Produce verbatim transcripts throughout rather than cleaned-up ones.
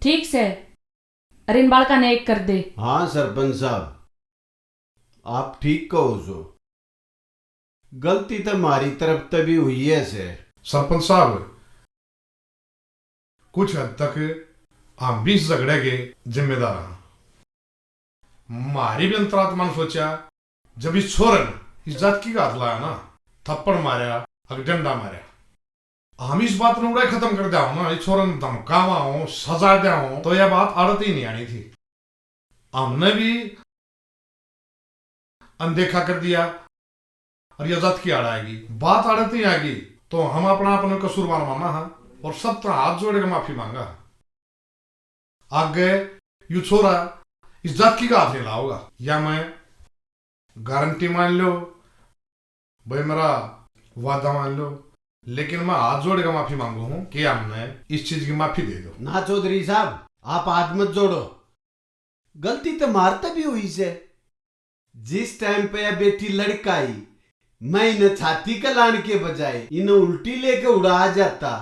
ठीक से, अर इन बालका ने एक कर दे। हाँ सरपंच साहब, आप ठीक कहो सो। गलती तो म्हारी तरफ तै भी हुई है से। सरपंच साहब, कुछ हद तक हम भी इस झगड़े के जिम्मेदार हैं। म्हारी भी अंतरात्मा ने सोचा, जब इस छोरे ने इस जात की हाथ लाया ना, थप्पड़ मारया, अक डंडा मारया, हम इस बात ने उड़े खत्म कर दिया हो ना, इस छोरे ने धमकावा हो, सजा दिया हो, तो यह बात आड़त ही नहीं आनी थी। हमने भी अनदेखा कर दिया और ये जद की आड़ आएगी। बात आड़त ही आएगी तो हम अपना, अपने कसूरवार माना है और सब तरह हाथ जोड़ के माफी मांगा। आगे यू छोरा इस जात की का हाथ नहीं लाओगा, या मैं गारंटी मान लो भाई, मेरा वादा मान लो, लेकिन मैं हाथ जोड़ के माफी मांगू हूँ कि हमने इस चीज की माफी दे दो। ना चौधरी साहब, आप हाथ मत जोड़ो, गलती तो म्हार तै भी हुई से। जिस टाइम पे यह बेटी लड़का आई, मैं इन्हें छाती के लान के बजाय इन्हें उल्टी लेके उड़ा आ जाता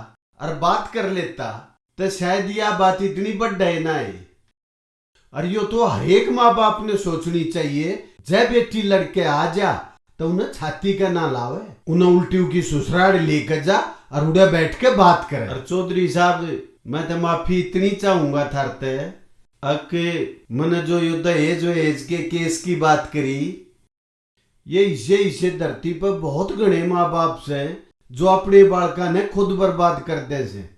और बात कर लेता, तो शायद यह बात इतनी बढ़ ना है। और यो तो हर एक माँ बाप ने सोचनी चाहिए, जै बेटी लड़के आ जा तो उन्हें छाती का ना लावे, उन्हें उल्टी की ससुराल लेके जा और उड़े बैठ के बात करे। और चौधरी साहब, मैं तो माफी इतनी चाहूंगा थारते, अक मने जो यो दहेज वहेज के केस की बात करी, ये इसे इसे धरती पर बहुत घणे माँ बाप से जो अपने बालका ने खुद बर्बाद कर दे से।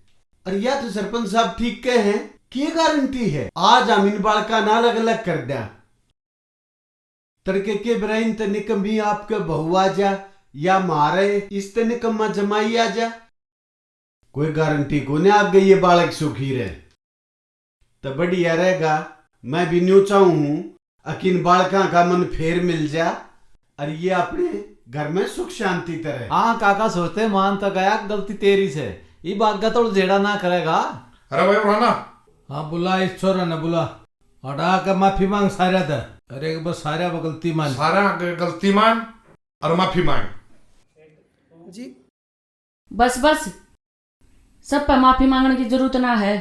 और या तो सरपंच साहब ठीक कहे हैं, के गारंटी है आज हम इन बालका ना अलग अलग कर द्या, तड़के के बेरा इन ते निकम्मी आपके बहू आ जा या मारे इस ते निकम्मा जमाई आ जा, कोई गारंटी कोने आगे ये बालक सुखी रहे। तो बढ़िया रहेगा। मैं भी न्यू चाहूँ हूँ, अकिन बालकां का मन फेर मिल जा और ये अपने घर में सुख शांति ते रहे। हाँ काका, सोचते मान तो गया, गलती तेरी से, इब आगे तो जेड़ा ना करेगा। अरे भाई बुलाना। हाँ बुला, इस छोरा ने बुला, हटा के माफी मांग सारा ते। अरे एक बार सारा गलती मान। सारा आगे गलती मान और माफी मांग। जी। बस बस, सब पे माफी मांगने की जरूरत ना है,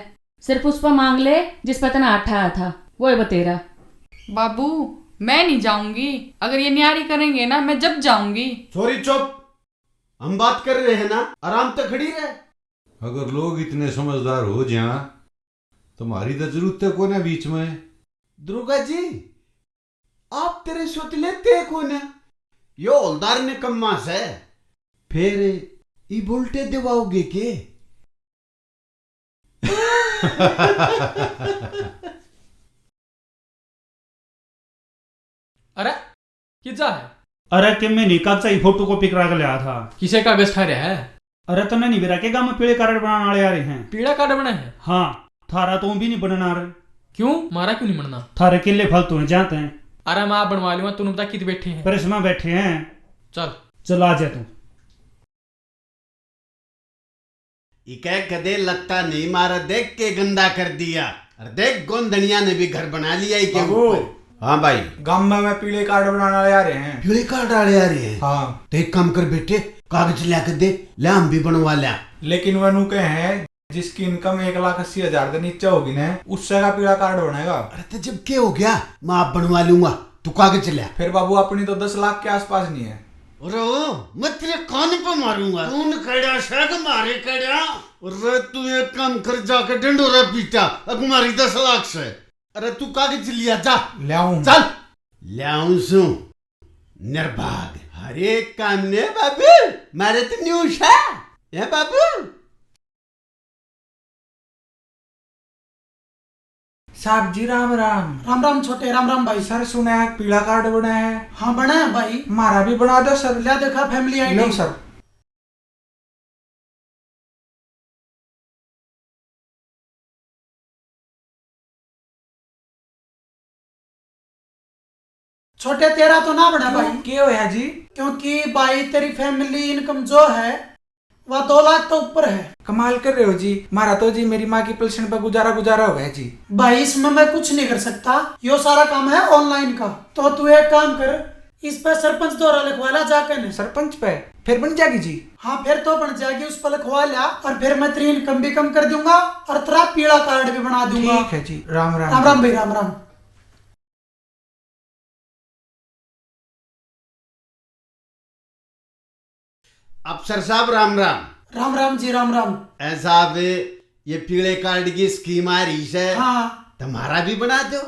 सिर्फ उस पर मांग ले जिस पर तने हाथ आया था, वो है बतेरा। बाबू, मैं नहीं जाऊंगी, अगर ये न्यारी करेंगे ना, मैं जब जाऊंगी। छोरी चुप, हम बात कर रहे हैं ना, आराम से खड़ी रह। अगर लोग इतने समझदार हो जा तो म्हारी तो जरूरत है कोने बीच में। दुर्गा जी, आप तेरे सोच लेते कोने, यो हौलदार निकम्मा से। फिर ई बोल्टे दिवाओगे के? अरे, किजा है? अरे, के मैं नहीं कागजा की फोटोकॉपी करा के लाया था। किसे कागज ठा रहा है? अरे, तन्ने नहीं बेरा के गाम में पीले कार्ड बनाने वाले आ रहे हैं? पीला कार्ड बना है? हाँ, थारा तो भी नहीं बनना रे। क्यों? मारा क्यों नहीं बनना? थारे किले फालतू हैं, जाते हैं। अरे, मैं आप बनवा लूंगा, तू बता कित बैठे हैं? पर इसमें बैठे हैं। चल। चल, आ जा तू। इके कदे लत्ता नहीं मारा, देख के गंदा कर दिया। और देख, गोंधनिया ने भी घर बना लिया इके बाबू। ऊपर। हाँ भाई। गाम में मैं पीले कार्ड बनाने वाले आ रहे हैं। पीले कार्ड वाले आ रहे हैं? हाँ। तो एक काम कर बेटे, कागज ला के दे, ले हम भी बनवा लिया। लेकिन वह नू कहे हैं, जिसकी इनकम एक लाख अस्सी हजार के नीचे होगी ना, उससे का पीला कार्ड बनेगा। अरे तो जब के हो गया, मैं आप बनवा लूंगा, तू कागज ले। फिर बाबू, अपनी तो दस लाख के आसपास नहीं है। अरे ओ, मैं तेरे कान पे मारूंगा। तू न कड़ा शक मारे कड़ा। अरे तू एक काम कर, जाके ढिंडोरा पीटा, अक मारी दस लाख से। अरे तू कागज लिया जा। ले आऊं। चल। ले आऊं सू। निर्भाग। हरे काने बाबू, मारे तो न्यूश है। ए बाबू। साहब जी, राम राम। राम राम छोटे, राम राम भाई। सर, सुना है पीला कार्ड बना है। हाँ, बना है भाई। म्हारा भी बना दो सर। ल्या देखा, family ID। लो सर। छोटे, तेरा तो ना बना भाई। के होया जी? क्योंकि भाई, तेरी family income जो है, वह दो लाख तो ऊपर है। कमाल कर रहे हो जी, म्हारा तो जी मेरी माँ की पेंशन पर गुजारा गुजारा हो गया जी। भाई, इसमें मैं कुछ नहीं कर सकता, यो सारा काम है online का। तो तू एक काम कर, इस पे सरपंच द्वारा लिखवा ला जाकर ने। सरपंच पे? फिर बन जाएगी जी? हाँ, फिर तो बन जाएगी, उस पर लिखवा ला। और फिर मैं तेरी इनकम भी कम कर दूंगा और तेरा पीला कार्ड भी बना दूंगा। ठीक है जी, राम राम। राम राम भाई, राम राम। अफसर साहब, राम राम। राम राम जी, राम राम। ए साहब, ये पीले कार्ड की स्कीम आ रही है, हाँ। तुम्हारा भी बना दो।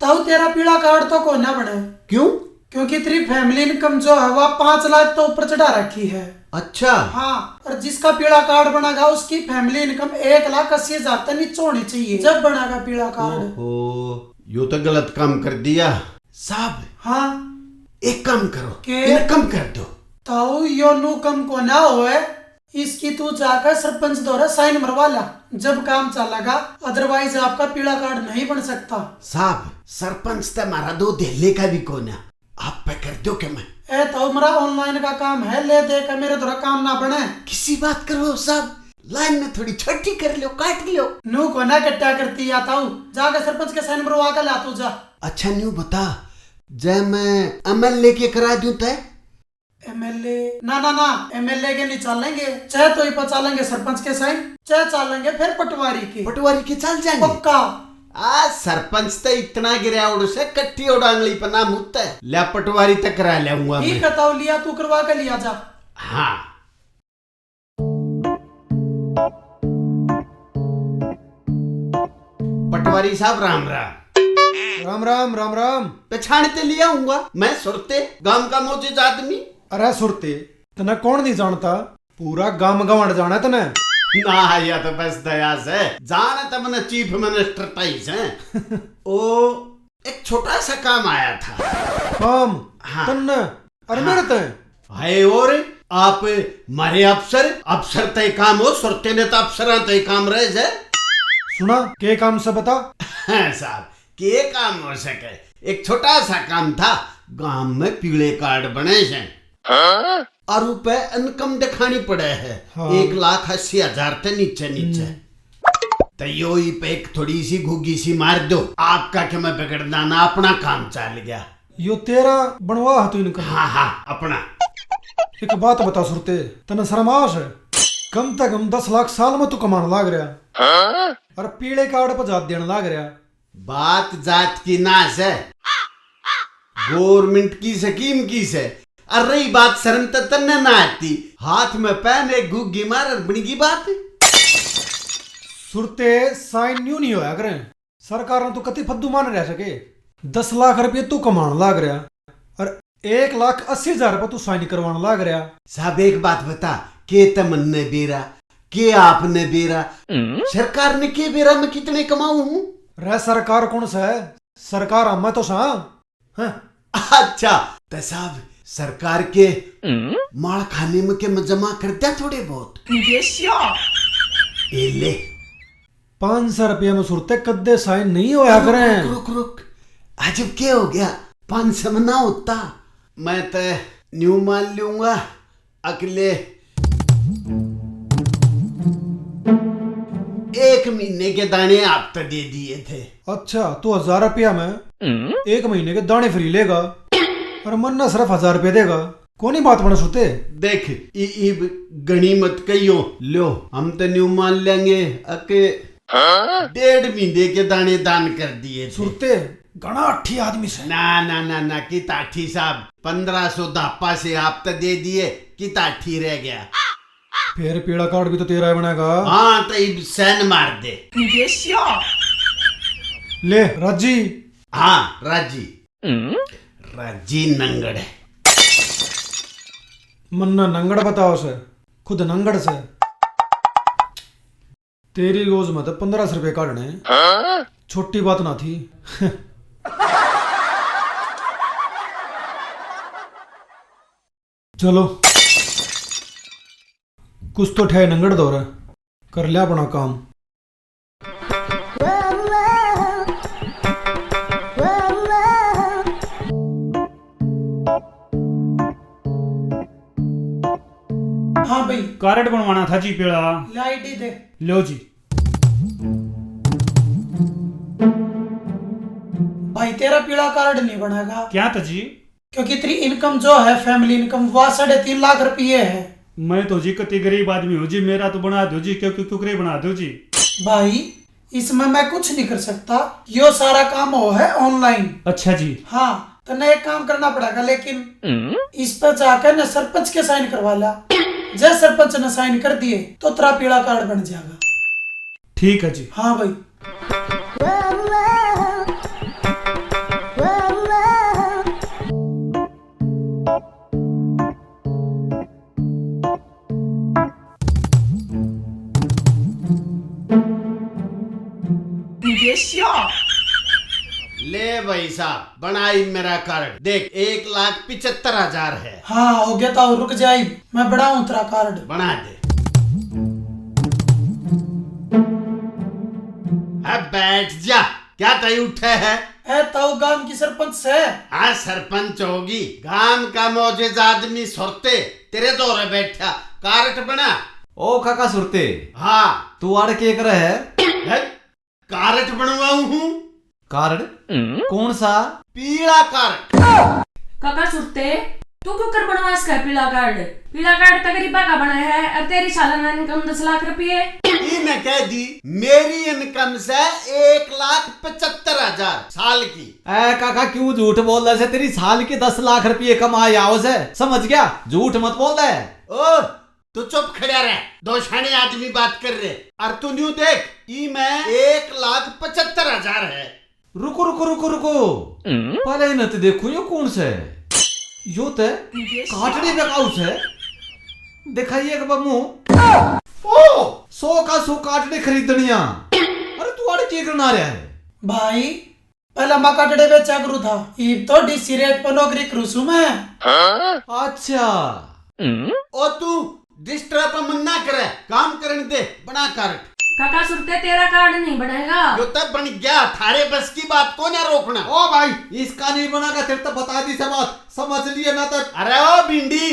ताऊ, तेरा पीला कार्ड तो कोना बने। क्यों? क्योंकि तेरी फैमिली इनकम जो है, वह पाँच लाख तो ऊपर चढ़ा रखी है। अच्छा। हाँ, और जिसका पीला कार्ड बनेगा, उसकी फैमिली इनकम एक लाख अस्सी हजार तक नीचे होनी चाहिए, जब बनेगा पीला कार्ड। ओहो, यो तो गलत काम कर दिया। साहब, हाँ। एक काम करो, के? इन्हें कम कर दो। ताऊ, यो नू कम को ना होए, इसकी तू जाकर सरपंच द्वारा साइन मरवा ला, जब काम चलेगा, otherwise आपका पीला कार्ड नहीं बन सकता। साहब, सरपंच ते मारा दो धेले का भी कोना, आप पे कर दो के मैं? ए ताऊ, मेरा ऑनलाइन का काम है, ले दे के मेरे द्वारा काम ना बने। किसी बात करो साहब, लाइन में थोड़ी छोटी कर लो, काट लो। नू कोना कट्टा करती या ताऊ, जाके सरपंच के साइन मरवा के ला तू जा। अच्छा न्यू बता, जै मैं एमएलए के करा दूं तै? एमएलए? ना, ना, ना, एमएलए के नहीं चालेंगे, चाहे तो ही पा चालेंगे सरपंच के साइन, चाहे चालेंगे फिर पटवारी के। पटवारी के चल जाएंगे? पक्का। आ, सरपंच तो इतना गिरा उड़ से, कट्टी और आंगली पर ना मुत्ता है। ल्या, पटवारी तक करा ल्याऊंगा मैं। ठीक है, ताऊ लिया, तू करवा के लिया जा। हाँ। पटवारी साहब, राम राम। राम राम, राम राम। पहचान ते लिया हूंगा, मैं सुरते, गांव का मोजिज आदमी। अरे सुरते, तने कौन नहीं जानता, पूरा गांव गवांड जाना तने। ना, या तो बस दया से जाने, तब ने चीफ मिनिस्टर ताई से। ओ, एक छोटा सा काम आया था। काम? हाँ। तन्ने? अरे हाँ। मेरे तय? हाय, और आप मारे अफसर, अफसर तय काम हो, सुरते ने तो अफसरां तय काम रहे से। सुना, के काम से बता? हाँ साहब, के काम हो सके? एक छोटा सा काम था, गांव में पीले कार्ड बने से। हाँ? और ऊपे इनकम दिखानी पड़े है, हाँ। एक लाख अस्सी हजार ते नीचे, नीचे। हम्म। तो यो ही पे एक थोड़ी सी घुग्गी सी मार दो, आपका के मैं बिगड़ना ना, अपना काम चल गया। यो तेरा बनवा है तू इनकम? हाँ, हाँ, अपना। एक बात बता सुरते, तने शर्म आ से? कम से कम दस लाख साल में तू कमान लाग रहा। हाँ? और पीले कार्ड पर जात देने लाग रहा। बात जात की ना से, गवर्नमेंट की स्कीम की से। और रही बात शर्म, तो तन्ने ना आती, हाथ में पेन, एक घुग्गी मार और बन गई बात। सुरते, साइन न्यू नहीं होया करें। सरकार ने तो कति फद्दू मान रह सके। दस लाख रुपये तू कमान लाग रहा और एक लाख अस्सी हजार रुपये तू साइन करवान लाग रहा। साहब, एक बात बता, के तमन्ने बेरा, के आपने बेरा, हम्म? सरकार ने के बेरा मैं कितने कमाऊं हूँ? रे, सरकार कौन सा है? सरकार हम तो सा। हाँ। अच्छा, तो साहब, सरकार के हम्म? माल खाने में के मैं जमा कर दिया थोड़े बहुत? ये ले। पाँच सौ रुपया में सुरते कद्दे साइन नहीं होया रुक, करें। रुक, रुक, रुक। अजब के हो गया? पाँच सौ में ना होता, मैं तो न्यू मान लूंगा। अगले एक महीने के दाने आप तो दे दिए थे। अच्छा, तू हजार रुपया में हम्म? एक महीने के दाने फ्री लेगा और मन्ना सिर्फ हजार रुपया देगा? कोनी बात बना सुरते। देख, इ-, इब घणी मत कहियो। ल्यो, हम तो न्यू मान लेंगे, अके हाँ? डेढ़ महीने के दाने दान कर दिए थे। सुरते, घणा अठी आदमी से। ना, ना, ना, ना, कित अठी साहब, पन्द्रह सौ धापा से आप तो दे दिए, कित अठी रह गया। फिर पीला कार्ड भी तो तेरा ही बनेगा। हाँ, तो इब साइन मार दे। ले, राजी। हाँ, राजी। हम्म? राजी नंगड़ है। मन्ना नंगड़ बताओ से, खुद नंगड़ से। तेरी रोज में तो पन्द्रह सौ रुपये काढ़ने, हाँ? छोटी बात ना थी। चलो, कुछ तो ठहर नंगड़ दो रे, कर लिया अपना काम। हाँ भाई। कार्ड बनवाना था जी पीला। ले आईडी दे। लो जी। तेरा पीला कार्ड नहीं बनेगा। क्या था जी? क्योंकि तेरी इनकम जो है, फैमिली इनकम, वह साढ़े तीन लाख रुपये है। मैं तो जी कति गरीब आदमी हूँ जी, मेरा तो बना दो जी, क्योंकि क्योंकरे बना दो जी। भाई, इसमें मैं कुछ नहीं कर सकता, यो सारा काम हो है ऑनलाइन। अच्छा जी। हाँ, तन्ने एक काम करना पड़ेगा, लेकिन इस पे जाकर न सरपंच के साइन करवा ला। जब सरपंच ने साइन कर दिए तो तेरा पीला कार्ड बन जाएगा। ठीक है जी। हाँ भाई। ले भाई साहब, बनाई मेरा कार्ड। देख, एक लाख पचहत्तर हजार है। हाँ, हो गया ताऊ, रुक जाई, मैं बढ़ाऊं तेरा कार्ड। बना दे। अब बैठ जा, क्या तय उठे है? ए ताऊ, गांव की सरपंच से। हाँ, सरपंच होगी। गांव का मौजेज आदमी सुरते तेरे धोरे बैठा, कार्ड बना। ओ काका सुरते। हाँ। तू आड़ के करे है? है? कार्ड बनवाऊं हूँ। कार्ड? कौन सा? पीला कार्ड। काका सुरते, तू क्यों कर बनवा सके है पीला कार्ड? पीला कार्ड तो गरीबा का बना है, और तेरी सालाना इनकम दस लाख रुपये। ई मैं कह दी, मेरी इनकम से एक लाख पचहत्तर हजार साल की। ए काका, क्यों झूठ बोल रहा है? तेरी साल की दस लाख रुपये कमाई आओ से, समझ गया? झूठ मत बोल रहा है। ओ, तू चुप खड़ा रह, दो शाणे आदमी बात कर रहे। और तू न्यू देख, ई में एक लाख पचहत्तर हजार है। रुको, रुको, रुको, रुको। पहले इन्हें तो देखूं, यो कौन से? यो तो काटड़ी बेकाऊ से। दिखाइए एक बार मुंह। ओ, सौ का सौ काटड़ी खरीदनिया। अरे तू आड़े की करना रहा है? भाई, पहला मैं काटड़े बेचा करूँ था, इब तो डीसी रेट पर नौकरी करूँ सू मैं। अच्छा। ओ तू डिस्टर्ब मन ना करे, काम करन दे, बना कार्ड। काका सुरते, तेरा कार्ड नहीं बनेगा। यो तो बन गया, थारे बस की बात को ना रोकना। ओ भाई, इसका नहीं बनेगा, तेरे तो बता दी से बात, समझ लिए ना तो। अरे ओ भिंडी,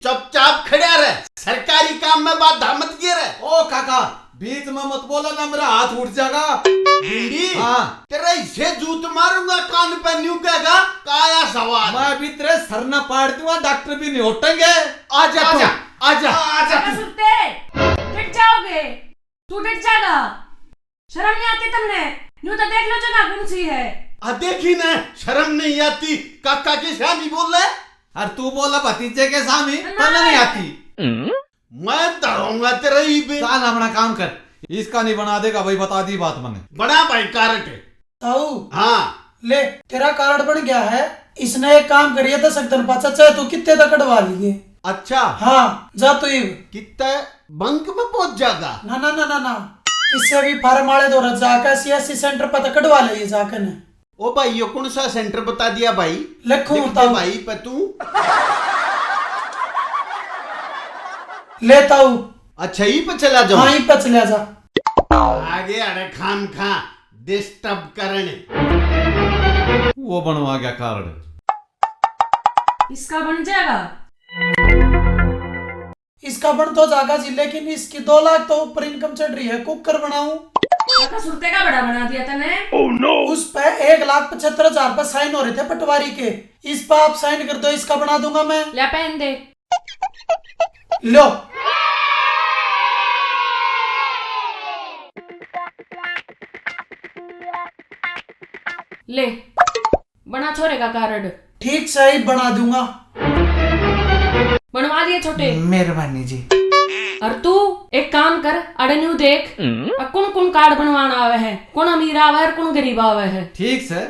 चुपचाप खड़ा रह, सरकारी काम में बाधा मत गिर। ओ काका, बीच में मत बोला ना, मेरा हाथ उठ जाएगा। भिंडी, हाँ। तेरा इसे जूत मारूंगा, कान पे न्यू कहेगा, काया सवाल। मैं भी तेरे सर ना पाड़ दूंगा, डॉक्टर भी नहीं होटेंगे। आजा तू, आजा, आजा। आजा काका तू। सुरते, डट जाओगे। तू डट जाएगा। शर्म नहीं आती तन्ने? न्यू तो देख लो जगह कौन सी है। आ देखी ने, शर्म नहीं आती, काका के सामी बोल ले। और तू बोला भतीजे के सामी, ना। तन्ने नहीं आती। मैं धरूंगा तेरा ही बे। चल अपना काम कर, इसका नहीं बना देगा भाई, बता दी बात मैंने। बना भाई कार्ड। ताऊ। हाँ। ले, तेरा कार्ड बन गया है। इसने एक काम करिए, दस दिन पाछा चाहे तू कितने तक कटवा लिए। अच्छा। हाँ, जा तू इब। कितने बंक में पहुंच जागा? ना, ना, ना, ना, ना। किसी भी फार्म वाले धोरे जाके सीएससी सेंटर पर तो कटवा ले ये जाके ने। ओ भाई, यो कौन सा सेंटर बता दिया भाई? लिखूं लिख दे ताऊ। भाई, पे तू। ले ताऊ। अच्छा, ई पे चला जाऊं? हाँ, ई पे चला जा। आगे अरे खाम खा डिस्टर्ब करण। वो बनवा गया कार्ड। इसका बन जाएगा? इसका बन तो जागा जी, लेकिन इसकी दो लाख तो ऊपर इनकम चढ़ रही है, कुकर बनाऊं? काका सुरते का बड़ा बना दिया तने। Oh no! उस पे एक लाख पचहत्तर हजार पे साइन हो रहे थे पटवारी के, इस पे आप साइन कर दो, इसका बना दूंगा मैं। ले पहन दे। लो। ले। बना छोरे का कार्ड। ठीक सही बना दूंगा। बनवा लिए छोटे। मेहरबानी जी। और तू एक काम कर, अड़े न्यू देख, आ कुण कुण कार्ड बनवाना आवे है, कुण अमीर आवे है और कुण गरीब आवे है। ठीक से,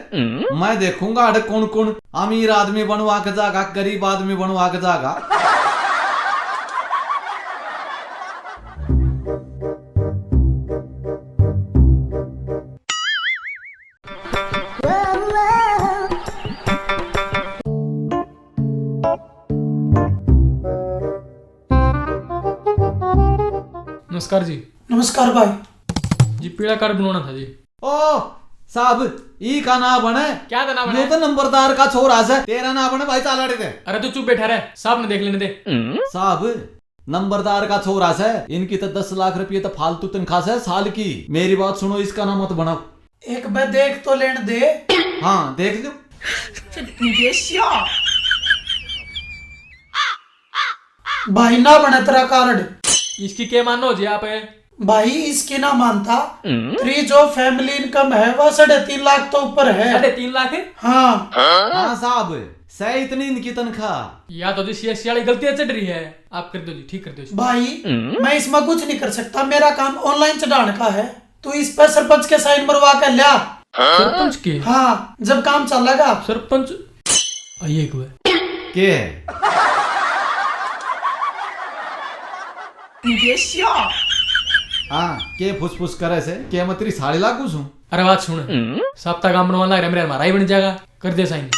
मैं देखूंगा अड़े कुण कुण अमीर आदमी बनवा के जागा, गरीब आदमी बनवा के जागा। नमस्कार जी। नमस्कार भाई। जी, पीला कार्ड बनवाना था जी। ओ साहब, ई का ना बने। क्या का ना बने? यो तो नंबरदार का छोरा से, तेरा ना बने भाई, चाल आड़े ते। अरे तू चुप बैठा रह, साहब ने देख लेने दे। साहब, नंबरदार का छोरा से, इनकी तो दस लाख रुपये तो फालतू तनख्वाह से साल की। मेरी बात सुनो, इसका ना मत बनाओ। एक बार देख तो लेन दे। हाँ, देख लो। भाई, ना बने तेरा कार्ड। इसकी के मानो जी आप? भाई, इसकी ना मानता। तेरी जो फैमिली इनकम है, वह साढ़े तीन लाख तो ऊपर है। साढ़े तीन लाख है? हाँ। हाँ साहब, सै इतनी इनकी तनख्वाह। या तो जी सीएससी वाली गलतियां चढ़ रही है, आप कर दो जी, ठीक कर दो इसको। भाई, मैं इसमें कुछ नहीं कर सकता, मेरा काम ऑनलाइन चढ़ाने का है। तू इस पे सरपंच के साइन मरवा के ल्या। सरपंच के? हाँ, जब काम चलेगा। सरपंच आइए एक बार। के है? हाँ, के फुसफुस करे से? के मैं तेरी साली लागू सूं? अरे बात सुन, साप्ता काम बनवा लाग रहा, मेरे हमारा ही बन जाएगा, कर दे साइन।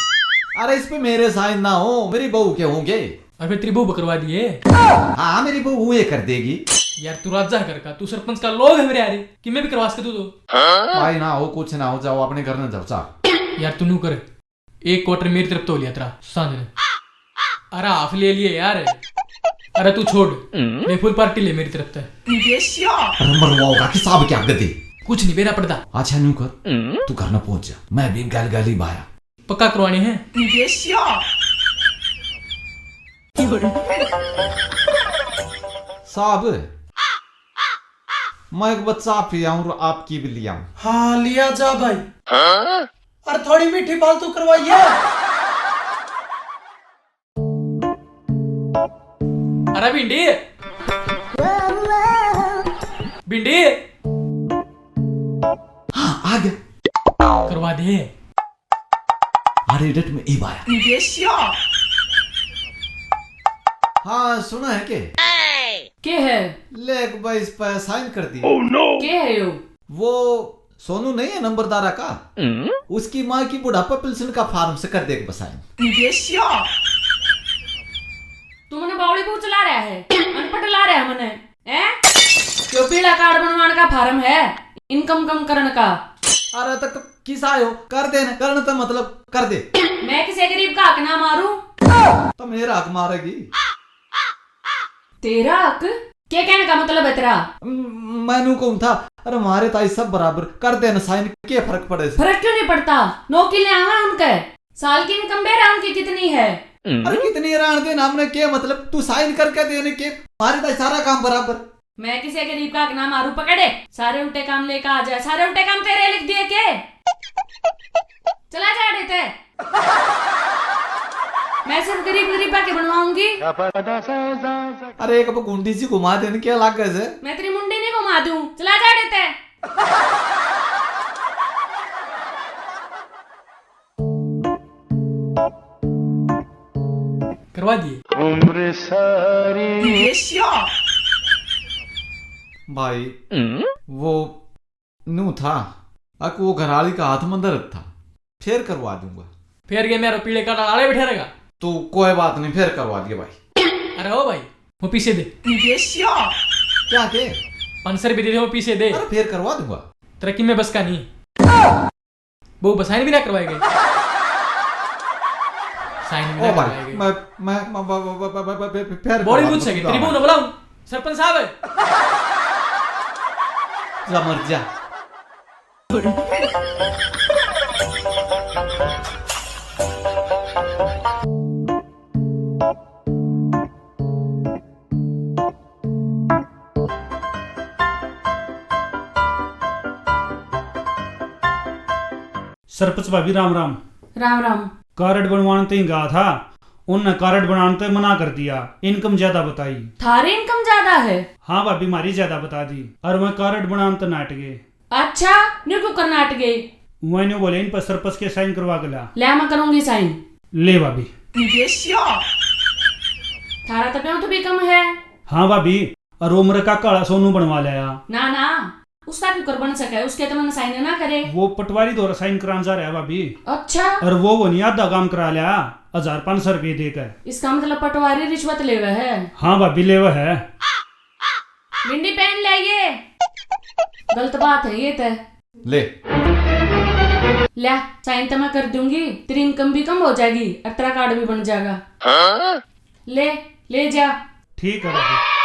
अरे इस पे मेरे साइन ना हो, मेरी बहू के होंगे। और फिर तेरी बहू करवा दिए। हाँ, मेरी बहू ये कर देगी। यार तू राजा घर का, तू सरपंच का लोग है मेरे यार, कि मैं भी करवा सके तू तो। भाई ना हो, कुछ ना हो, जाओ अपने घर में जाओ, चा। यार तू नू कर, एक क्वार्टर मेरी तरफ तो लिया तेरा सांझ ने। अरे हाफ ले लिए यार। अरे तू छोड़, ले फुल पार्टी ले मेरी तरफ से। अरे मरवाओगा कि साहब क्या गधे? कुछ नहीं बेरा पड़ता। अच्छा न्यू कर, तू घर ना पहुंच जा, मैं भी गल गल ही भाया। पक्का करवाने हैं। साहब, मैं एक बच्चा आप ही आऊं और आपकी भी लिया। हाँ, लिया जा भाई। और थोड़ी मीठी फालतू करवाइए। अरे भिंडी, भिंडी। हाँ, आ गया। करवा दे। अरे डट में इब आया। हाँ, सुना है के? के है? ले एक बार इस पर साइन कर दी। के है यो? वो सोनू नहीं है नंबरदारा का? उसकी माँ की बुढ़ापा पेंशन का फार्म से कर दे एक बार साइन। तू मने बावली को चला रहा है, अनपढ़ ला रहा है मने। हैं? क्यों पीला कार्ड बनवाने का फार्म है, इनकम कम करने का? अरे तो क-, किस आयो? कर दे ना, करने तो मतलब कर दे। मैं किसी गरीब का हक ना मारूं। तो मेरा हक मारेगी। तेरा हक? के कहने का मतलब है तेरा? म-, मैं नू कहूं था, अरे मारे ताई सब बराबर, कर दे ना साइन, के फर्क पड़े से? फर्क क्यों नहीं पड़ता? नौकरी ले आवा उनके। साल की इनकम बेरा उनकी कितनी है? अरे कितनी राण दे ना, हमने के मतलब, तू साइन करके देने के, मारे तो सारा काम बराबर। मैं किसी गरीब का हक ना मारू, पकड़े सारे उल्टे काम लेकर आ जाए, सारे उल्टे काम तेरे लिख दिए के? चला जा अड़े ते। मैं सिर्फ गरीब गरीबा के बनवाऊंगी। अरे एक अब गुंडी सी घुमा देने क्या लाग गए से? मैं तेरी मुंडी नहीं घुमा दूं, चला जा अड़े ते। करवा दिए। उम्र सारी। भाई, वो नू था, अक वो घराली का हाथ में दर्द था, फिर करवा दूंगा। फिर ये मेरा पीले कार्ड आले बैठे रहेगा। तो कोई बात नहीं, फिर करवा दिए भाई। अरे ओ भाई, वो पीछे दे। क्या के? पाँच सौ रुपये दे दे, वो पीछे दे। अरे फिर करवा दूंगा। तेरा किमे बस का नहीं। वो साइन भी ना करवाए गए। साइन भी ना ओ भाई, करवाए गए। मैं, मैं, मैं, मैं, मैं, मैं, मैं, मैं, मैं, फिर बॉडी करवा कुछ दूंगा। सके, तेरी बहू ना बुलाऊं, सरपंच साहब। जा मर जा। सरपंच भाभी, राम राम। राम राम। कार्ड बनवाने ते ही गया था, उनने कार्ड बनाने ते मना कर दिया, इनकम ज्यादा बताई। थारी इनकम ज्यादा है? हाँ भाभी, म्हारी ज्यादा बता दी। और वह कार्ड बनाने ते नाट गए। अच्छा, न्यू क्यों करना हट गए? वैने बोले, इन पर सरपंच के साइन करवा के ला। ले, मैं करूंगी साइन। ले भाभी। थारा तो प्यों तो भी कम है। हाँ भाभी, और वो मेरे काका वाला सोनू बनवा लाया। ना ना, उसका क्यों कर बन सके, उसके तो मैंने साइन ना करे। वो पटवारी द्वारा साइन करान जा रहा है भाभी। अच्छा। और वो वो नहीं आधा काम करा लिया, हजार पाँच सौ रुपये देकर। इसका मतलब पटवारी रिश्वत लेवे है? हाँ भाभी, लेवे है। भिंडी पहन ले ये। गलत बात है ये ते। ले। ले, साइन तो मैं कर दूंगी, तेरी इनकम भी कम हो जाएगी और तेरा कार्ड भी बन जाएगा। हाँ? ले, ले जा। ठीक है भाभी।